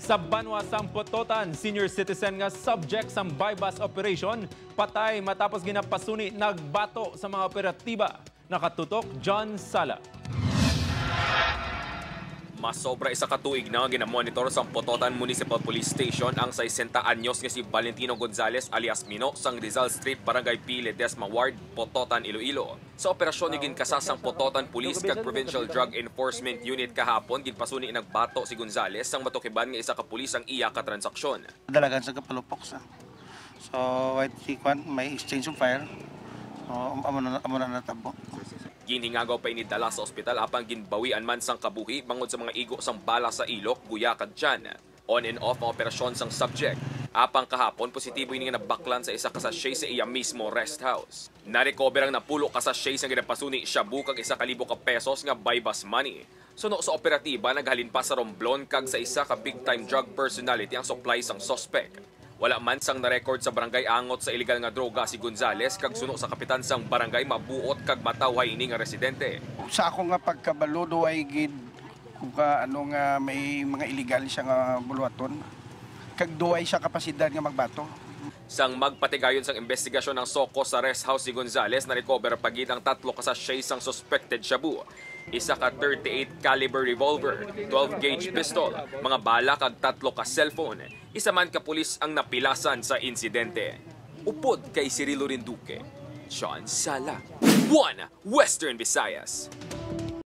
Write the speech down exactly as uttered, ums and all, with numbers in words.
Sa banwa sang Pototan, senior citizen nga subject sang buy-bust operation patay matapos ginapasuni nagbato sa mga operatiba. Nakatutok, John Sala. Masobra isa ka tuig na nga ginamonitor sang Pototan Municipal Police Station ang sesenta anyos nga si Valentino Gonzales alias Mino sang Rizal Street, Barangay P, Ledesma Ward, Pototan, Iloilo. Sa operasyon nga ginkasa sang Pototan Police kag Provincial Drug Enforcement Unit kahapon, ginpasuni nagbato si Gonzales sang matukiban nga isa ka pulis ang iya ka transaksyon. Dalagan sa kapalupok sa. So, wait, si Kwan, may exchange of fire. So, amo na, amo na natabo. Ginhingagaw pa ini dala sa ospital apang ginbawian man sang kabuhi bangod sa mga igo sang bala sa ilok, guya kag tiyan. On and off ang operasyon sang subject. Apang kahapon, positibo ini nga nabaklan sa isa ka sachet sa iya mismo rest house. Narecover ang napulo ka sachet sang ginapasuni shabu kag isa ka libo ka pesos nga buy-bust money. Suno sa operatiba, naghalin pa sa Romblon kag sa isa ka big-time drug personality ang supply sang suspect. Wala man sang na-record sa barangay angot sa iligal nga droga si Gonzales, kag suno sa kapitan sang barangay, mabuot kag matawhay ini nga residente. Sa ako nga pagkabalo, duway gid kung ka, ano nga may mga illegal siya nga buluhaton. Kag duway siya kapasidad nga magbato. Sang magpatigayon sang investigasyon ang SOCO sa rest house ni Gonzales, na-recover pa gid ang tatlo ka sachet sang suspected shabu, isa ka thirty-eight caliber revolver, twelve gauge pistol, mga bala kag tatlo ka cellphone. Isa man ka pulis ang napilasan sa insidente. Upod kay Cirilo Rinduque, John Sala, One Western Visayas.